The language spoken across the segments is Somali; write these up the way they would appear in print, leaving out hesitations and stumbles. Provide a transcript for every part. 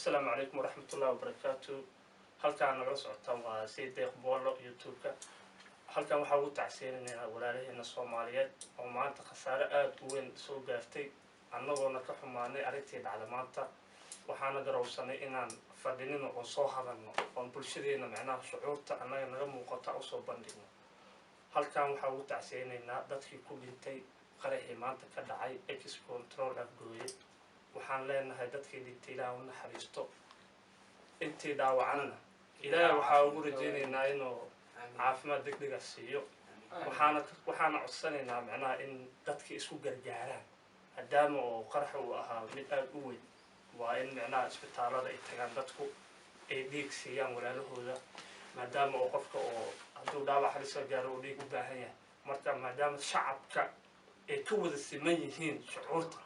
Asalaamu calaykum waraxmatullahi wabarakaatu. Halkaan nagala socotaan waa Sayid Deeq Boolo YouTube-ka. Halkan waxaa ugu tacseeninaynaa walaalaheena Soomaaliyeed oo maanta khasaare aada u weyn soo gaartay, annagoona ka xumaanay arrintii dhacda maanta. Waxaana garowsanay inaan fadhinino oo soo hadalno oon bulshadeena macnaha shucuurta annaga naga muuqata usoo bandhigno. Halkan waxaa ugu tacseenaynaa dadkii ku dhintay qaraxii maanta ka dhacay Ex Control Afgooye. Waxaan leenahay dadkii dhintay Ilaah u naxariisto, intii dhaawacanna Ilaah waxaa ugu rajaynaynaa inuu caafimaad degdega siiyo. Waxaana codsanaynaa macnaha in dadkii isku gargaaraan, maadaama oo qaraxa uu ahaa mid aada u weyn. Waa in macnaha isbitaalada ay tagaan dadku, ay dhiig siiyaan walaalahooda, maadaama oo qofka oo hadduu dhaawac halisa gaaro uu dhiig u baahan yahay. Marka maadaama shacabka ay ka wada siman yihiin shucuurta,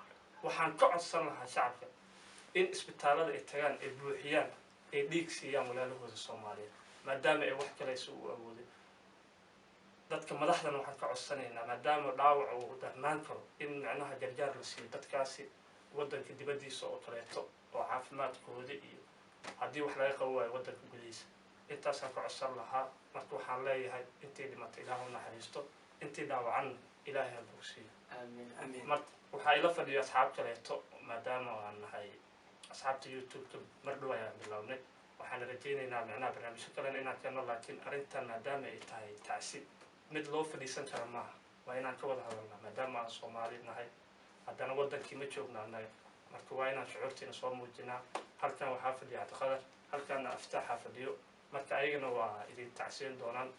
waxaan ka codsan lahaa shacabka in isbitaalada ay tagaan, ay buuxiyaan, ay dhiig siiyaan walaalahooda Soomaaliyeed, maadaama ay wax kale aysan u awoodin. Dadka madaxdana waxaan ka codsanaynaa, maadaama dhaawac uu darnaan karo, in macnaha gargaar la siiyo dadkaasi waddanka dibaddiisa oo kaleeto oo caafimaadkooda iyo haddii wax laga qabo waayo waddanka gudihiisa. Intaasaan ka codsan lahaa. Marka waxaan leeyahay intii dhimatay Ilaah u naxariisto, intii dhaawacanna Ilaahay ha bogsiiyo. Amiin. Marka waxaa ila fadhiyo asxaab kaleeto, maadaama aan nahay asxaabta YouTube-ka, mar dhow ayaan bilownay. Waxaan rajaynaynaa macnaha barnaamijyo kalena inaan keeno, laakiin arrintan maadaama ay tahay tacsi, mid loo fadhiisan kara maaha. Waa inaan ka wada hadalnaa, maadaama aan Soomaali nahay, haddana waddankii ma joogna annaga. Marka waa inaan shucuurtiina soo muujinaa. Halkan waxaa fadhiya Cabdiqadar, halkanna Aftaaxaa fadhiyo. Marka ayagana waa idin tacsiin doonaan.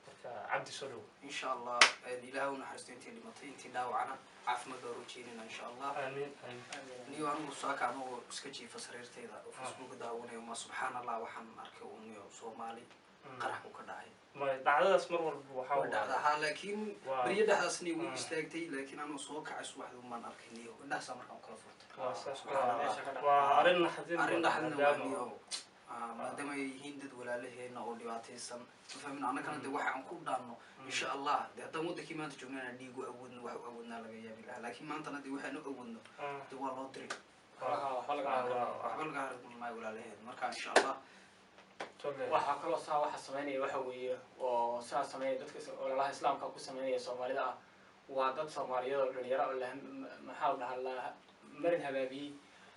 Marka Cabdi, soo dhow. Insha Allah, Ilaah u naxariisto intii dhimatay, intii dhaawacana caafimaad baa rajeynayna, insha Allah. Aamiin, aamiin. Niyo, anigu saaka anagoo iska jiifa sariirtayda oo Facebook daawanayo, ma subxaan Allah, waxaan arkay uu niyo Soomaali qarax uu ka dhacay. Ma dhacdadaas mar walba waxaa waa dhacda haa, laakiin Waa beryo dhexdaasni way istaagtay, laakiin anoo soo kacay subaxdii umaan arkay niyo, indhahaasaa markaan kala furtay. Waa sax. Subxaan Allah. Waa arrin naxdin arrin badan, dhaxdina waa maadaama niyo maadaama ay yihiin dad walaalaheena oo dhibaataysan, ma fahmin annagana de waxa aan ku dhaanno. Insha Allah, de haddaan waddankii maanta joognana dhiig u awoodno, wax u awoodnaa laga yaabi lahaa, laakiin maantana de waxaan u awoodno de waa loo diray. Waxba laga harmi maayo walaalaheen. Marka insha Allah. Waxaa kaloo saa waxa sameynaya waxa weeye oo saa sameynaya dadka ololaha Islaamka ku sameynaya Soomaalida ah, waa dad Soomaaliyeed oo dhalinyaro oo la maxaa la dhahaa la marin habaabiyey.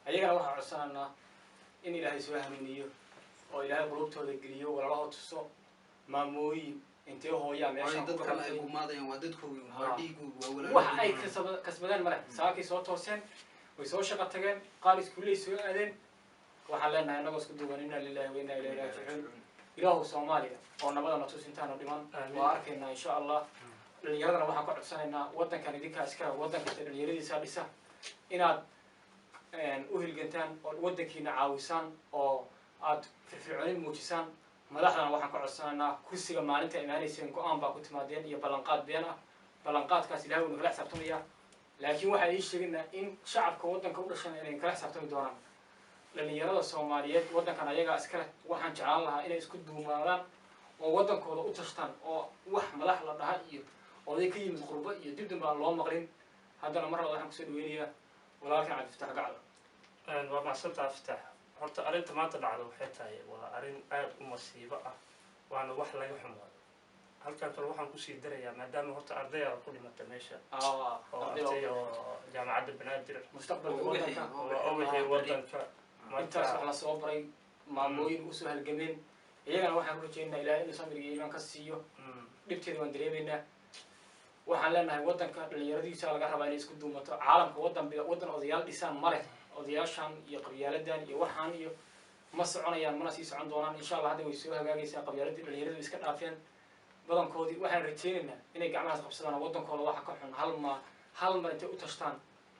Ayagana waxaan codsanaynaa in Ilaahay soo hanuuniyo oo Ilaahay qulubtooda geliyo, walalaho tuso. Maamooyin intee hooyaa waayo meeshaan ku dadkan ay korantay gumaadayaan waa dadkoogii, waa dhiigoogi, waa wax ay walaalahoogi. Kasbadeen male. Saakay soo tooseen, way soo shaqo tageen, qaar iskuullay soo aadeen. Waxaan leenahay innagoo isku duwan: inna lillahi wa inna ilayhi raajicuun. Ilaahu Soomaaliya oo nabadana tus intaanu dhiman. Amiin. Waa arkaynaa, insha Allah. Dhalinyaradana waxaan ka codsanaynaa, waddankan idinkaa iskale, waddan kasta dhalinyaradiisa dhisa, inaad u hilgantaan oo waddankiina caawisaan oo aad firfircooni muujisaan. Madaxdana waxaan ka codsanaynaa, kursiga maalinta imaanayseen go-aan baa ku timaadeen iyo ballanqaad been ah. Ballanqaadkaas Ilahay wuu kala xisaabtamaya, laakiin waxaa ii sheegaynaa in shacabka waddanka u dhashan inay kala xisaabtami doonaan. Dhalinyarada Soomaaliyeed waddankan ayagaa iskale. Waxaan jeclaan lahaa inay isku duumaadaan oo waddankooda u tashtaan, oo wax madax la dhaha iyo oday ka yimid qurbo iyo dib dambe aan loo maqlin. Haddana mar labaad waxaan kusoo dhaweynayaa walaalkan Cabdifataax Gacdo. Waa mahadsantaha, Aftaax. Horta arrinta maanta dhacda waxay tahay waa arrin aada u masiibo ah, waana wax laga xumaado. Halkan kale waxaan kusii darayaa, maadaama horta ardaya ku dhimata meesha oo arday oo Jaamacadda Banaadir mustaqbalka oo wixii- waddanka oo wixii waddanka intaas wax marka la soo baray, maamooyin usoo halgameen, iyagana waxaan ku rajeynaa Ilahay inuu samir iyo iimaan ka siiyo. Dhibteeda waan dareemaynaa. Waxaan leenahay waddanka dhalinyaradiisa laga rabaa inay isku duumato. Caalamka waddan waddan odayaal dhisaan ma leh. Odayaashan iyo qabyaaladan iyo waxaan iyo ma soconayaan, mana sii socon doonaan, insha Allah. Hadda way soo hagaagaysaa. Qabyaaladii dhalinyaradu iska dhaafeen badankoodii. Waxaan rajeynaynaa inay gacmahaas qabsadaan oo waddankooda waxa ka xun hal mar intay u tashtaan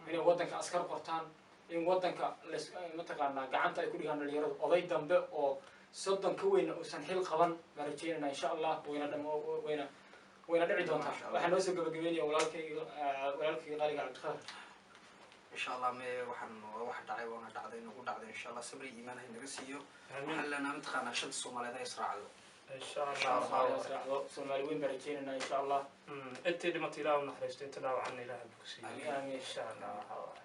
inay waddanka askar qortaan, in waddanka las mataqaanaa gacanta ay ku dhigaan dhalinyaradu, oday dambe oo 30 ka weyna uusan xil qaban baan rajeynaynaa, insha Allah. Wayna dham wayna dhici doontaa. Masha Allah. Waxaa noo soo gabagabeynaya walaalkayga qaaliga Cabdiqadar. Insha Allah, me waxaan waa wax dhacay, waana dhacday nagu dhacday. Insha Allah sabri iimaan hay naga siiyo. Amiin. Waxaan leenahay mataqaanaa shanta Soomaaliyeed ay israacdo. Insha Allah. Soomaaliya israacdo, Soomaali weyn baan rajeynaynaa, insha Allah. Intii dhimatay Ilaah u naxariisto, inta dhaawacanna Ilaah bogsiiyo. Amiin. Insha Allah waxaa waaye.